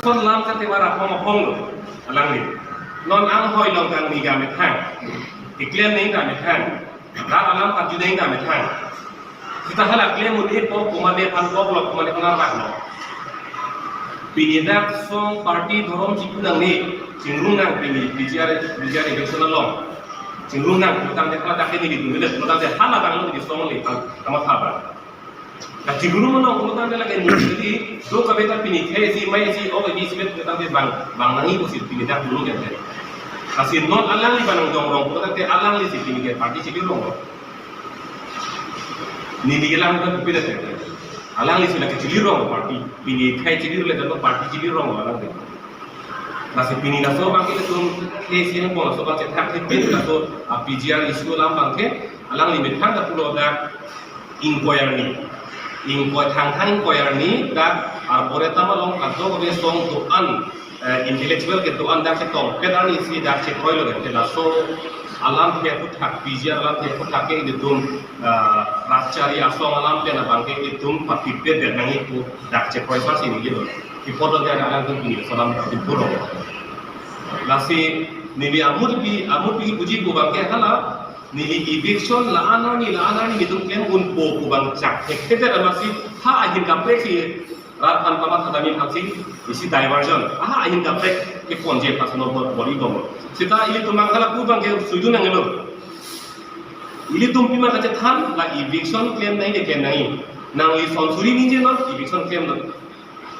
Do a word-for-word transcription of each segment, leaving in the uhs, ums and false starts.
Son lam kate bara apong apong lo alangli. Non anghoi along kangni ga methang. Keklem neng ga methang. Rat alam karju neng ga methang. Seta hala klem un-e po komatne aphan po lo komatne aphan rak lo. Pini dak song party dhorom chipu nangne, chingrung nang pini P G R, P G R election along. Chingrung nang putangte hala dak ke nelitum le putangte hala tanglo di song le tang kamatha ba. Kachingrum along putangte lake neli do kabeta pini khei si mai si o ke si met putangte bang bang nangji pusi pini dak dulu ke. Lasi non alangli bang nangjong rong putangte alangli si pini ke party chili rong. Neli kelang ke beda se. Alangli si lake chili rong party. Pini khei chili le dalam party chili rong alangli. Lasi pini laso abang ke tum khei si nang pon laso abang chethan ke pin laso, ah, P G R issue alam abang ke alangli methang ta pulo dak ingkoi arni. Ingkoi Thangthang ingkoi arni dak arboretum along kadokave song do-an, eh, intellectual kedo-an dak chetongpet arni si dak chekroi lo ke laso alamthe aphuthak, P G R alamthe aphuthak ke ilitum, eh, rachari asong alam pen abang ke ilitum pathipet det nangji pu dak chekroi sa si neli lo. Ipot lo dia alangtum pini laso alam dak dipuro. Lasi neli amut pi, amut pi puji pu abang ke hala neli eviction la-an arni la-an arni nelitum klem unpo pu abang chak thekthedet amatsi ha ahin kaprek si rat aphan pamat hadami aphan si isi diversion. Ha ahin kaprek keponji personal bor bor-i bom. Seta ilitum abang hala pu abang ke sujun nangnelo. Ilitum pima kachethan la eviction klem nangji ke klem nangji. Nangli son suri ningje non eviction klem non.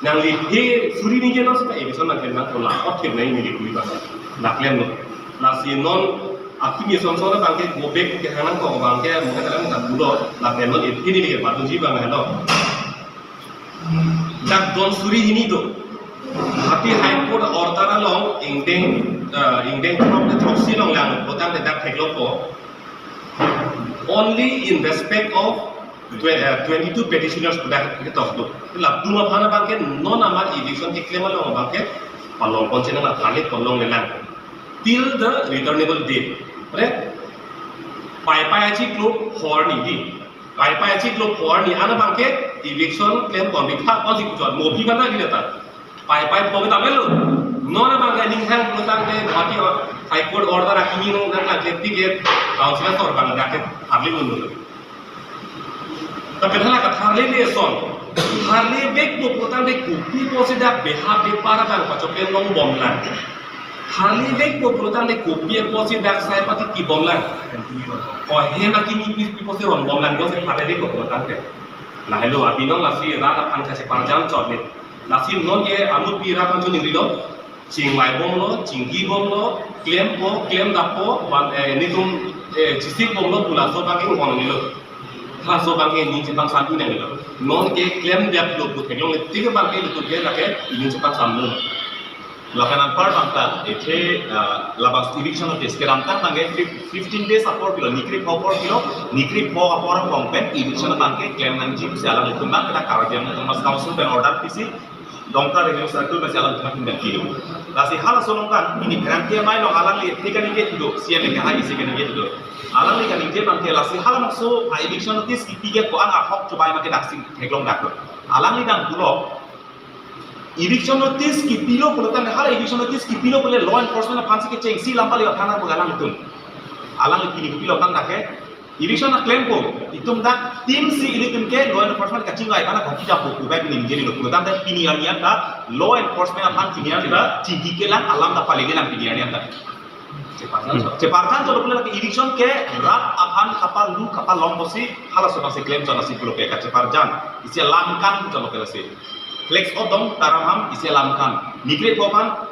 Nangli phe suri ningje non seta eviction nangklem nangpo la othip nangji neli kuli abang. La klem non. Lasi non aphi ni son son abang ke go back ke hang nangkok abang ke mo ke talang ta bulo la klem non iphi neli ke patunji abang helo. Dak don suri hini do. Guwahati High Court order along ingdeng, eh, ingdeng throk de throksi along lang putangte dak theklo po. Only in respect of twe-, eh, twenty-two petitioners pu dak ketok do. Latum aphan abang ke non amar eviction keklem along abang ke palong pon chenang la thalik pon longlelang till the returnable date. Right? Paipai achiklo pho arni di. Paipai achiklo pho arni an abang ke eviction klem pon bitha pon si kuchot mo phi mana di data. Paipai pho ke tamelo. Non abang ke ninghang putangte Guwahati High Court order akimi nang nang klem ticket council sor abang dak ke tharli un lo. Tapi hala katharli le son. Tharli vekpo putangte kopi apotsi dak beha bepar abang pachok pen long bomlang. Tharli vekpo putangte kopi apotsi dak sai pati ki bomlang. O hem akimi pi pi apotsi ron bomlang do se tharli vekpo putangte. Lahelo abinong lasi rat aphan kacheparjan chot ni. Lasi non ke amut pi rat aphan choningri do. Chingvai bomlo, chingki bomlo, klempo, klemdappo, wan, eh, nelitum, eh, chisik bomlo pu laso abang ke ngon nilo. Laso abang ke ining chepangsamji nangnelo. Non ke klemdaplo pu theklongle tik abang ke nelitum ke lake ining chepangsamlo. Lapen anpar abang ta, ethe, ah, labang eviction notice kedamtang abang ke fif-, fifteen days apor pilo, nikri pho apor pilo, nikri pho apor angbong pen eviction abang ke klem nangji pusi alanglitum abang ke dak Karbi Anglong Autonomous Council pen order pisi, Dongka Revenue Circle pen si alanglitum atum pen pilo. Lasi halaso along kan, pini pherangke amei along alangli ethik kaningje do, C M ke hai isi kaningje do. Alangli kaningje abang ke lasi halabangso a eviction notice kipi ke ko-an ahok chobai ma ke daksi theklong dak do. Alangli dang pulo, eviction notice kipilo pulotangte hala eviction notice kipilo pule law enforcement aphan si kechengsi lam pali aphan pu alanglitum. Alangli pini kipilo tang dak ke, eviction aklempo, itum dak team si ilitum ke law enforcement kachingvai aphan kongki japo kubai pini ningje lo pulotangte pini arni an ta law enforcement aphan pini arni ta chingki kelang alam ta pali kelang pini arni an ta. Cheparjan chot. Cheparjan chot pule lake eviction ke rat aphan kapalu kapalong pusi halaso abang si klem chot lasi pulo ke kacheparjan. Isi alam kan chot ke lasi. Flex odong taram ham isi alam kan. Nikri pho aphan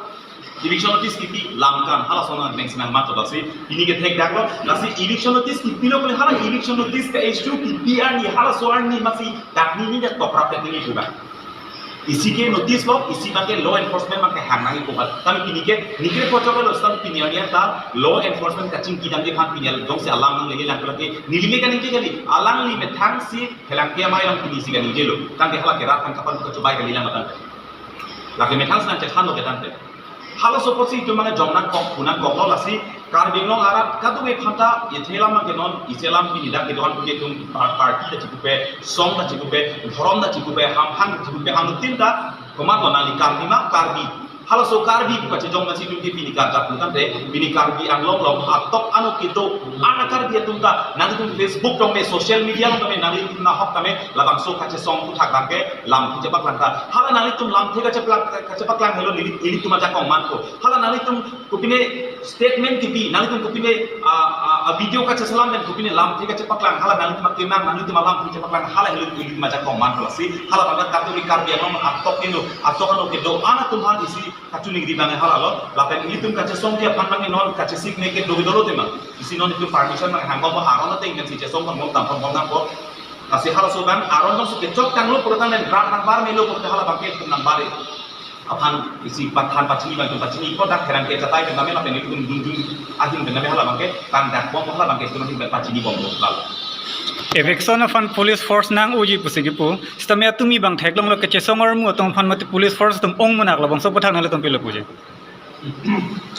eviction notice kipi lam kan halaso nang neng sinang mat chot lasi. Pini ke thek dak lo. Lasi eviction notice kipilo pule hala eviction notice ke issue kipi arni halaso arni masi dak ni ni dak tokrap dak ni ni puga. Isi ke notice lo, isi abang ke law enforcement abang ke hang nangji ko ba. Tame pini ke, nikri pho chot lo, tame pini arni an ta law enforcement kachingki damji aphan pini al jongsi alam nangle lang lake, neli le kaningje kali, alangli methang si pherangke amei along pini si kaningje lo. Tangte hala ke rat aphan kapalu kachobai kali lang matan. Lake methang si nangchethan lo ke tangte. Halaso apotsi itum mane jong nangkok, pu nangkok lo lasi, Karbi Anglong arat kadokave aphanta, ethe alam abang ke non, isi alam pini dak kedo-an pu ke itum par-, party ta chikupe, song ta chikupe, dhorom ta chikupe, hamphang ta chikupe, anuttin ta, komat lo nangli Karbi ma, Karbi. Halaso Karbi pu kachejong nangsi tum ke pini karjap pu tangte, pini Karbi Anglong along atok ano kedo-an a-Karbi atum ta, nanglitum Facebook along me, social media along me, nanglitum nahok tame, labangso kachesong aphuthak abangke lamthe chepaklang ta. Hala nanglitum lamthe kachepaklang, kachepaklang helo neli, nelitum ajakong manpo. Hala nanglitum kopine statement kepi, nanglitum kopine, ah, ah, ah, video kacheselam pen kopine lamthe kachepaklang, hala nanglitum akemang, nanglitum alamthe chepaklang, hala helo nelitum ajakong manpo lasi. Hala abang Catholic Karbi Anglong atok ino, atok ano kedo-an atum aphan isi kachiningri abang halalo, lapen ilitum kachesong ke aphan abang non kachesik ne kedo dolo tema. Isi non itum permission abang hangko mo aron ateng pensi chesong pon bom tam pon bom nangpo. Lasi halaso abang aron along si kechok tanglo pulo tangte rat nangbar melo pulote hala abangke itum nangbar-e. Aphan isi pathan pachini abang itum pachini ko dak herang ke chatai pen tame lapen itum dun dun ahin pen tame hala abangke tang dak bom hala abangke itum ahin pen pachini bom lo lalo. Eviction aphan police force nang-oji pusi kipu. Sitame atumi abang theklonglo kachesong armu atum aphan mate police force atum ongmunak labangso aphuthak nanglitum pilo puji.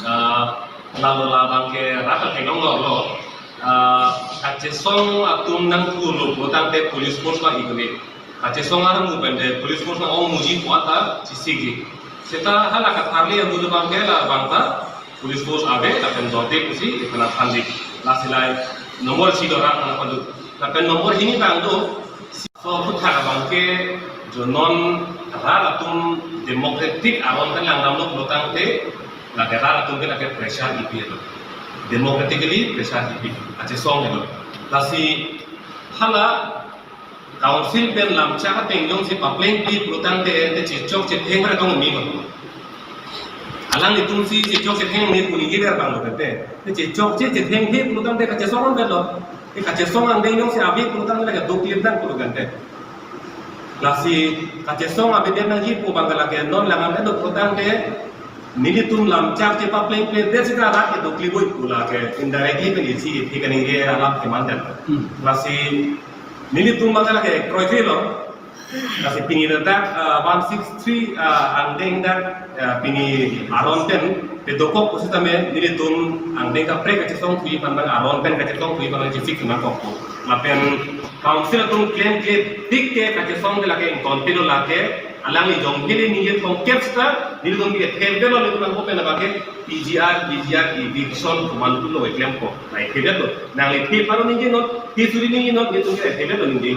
Ah, lalo labangke rata theklonglo lo. Ah, kachesong atum nangthulo pulotangte police force abang ikuni. Kachesong armu pen te police force nang-ongmuji pu anta chesikji. Seta hala katharli amu abangke labang ta police force ave lapen jodi pusi iphan aphanji. Lasi lai nombor isi do rat nangpadu. Lapen nombor hini abang do, so aphuthak abangke jo non rat atum democratic aron pen langdamlo pulotangte, lake rat atum ke lake pressure ipi do. Democratically pressure ipi. Kachesong do. Lasi hala council pen lamchak ateng jongsi paplengple pulotangte, te chechok chetheng bre tong mi ko. Alanglitum si chechok chetheng ne pu ningje ver abang lo tangte. Te chechok che chethengthe pulotangte kachesong an lo. Te kachesong angdeng jongsi ave pulotangte lake doklip nang pulotangte. Lasi kachesong avedet nangji pu abang lake non langdam do pulotangte. Nelitum lamchak chepaplengpledet seta rat ke doklip oi pu lake indirectly pen isi isi kaningje alam kemandet. Hmm. Lasi nelitum abang lake kroikre lo. Lasi pini dak, ah, one six three, ah, angdeng dak, ah, pini aron pen pedokok pusitame nelitum angdeng kaprek kachesong thuji aphan abang aron pen kachesong thuji aphan abang chesik nangkokpo. Lapen council atum klemkle tik ke kachesong te lake ingtonpilo lake alangli jong hili ningje thomkep seta nelitum ke thepdetlo nelitum nangkok pen abangke P G R, P G R, eviction komantu lo klemkok. Nai thepdetlo. Nangli the pharo ningjenon, the suri ningjenon, nelitum ke thepdetlo ningje.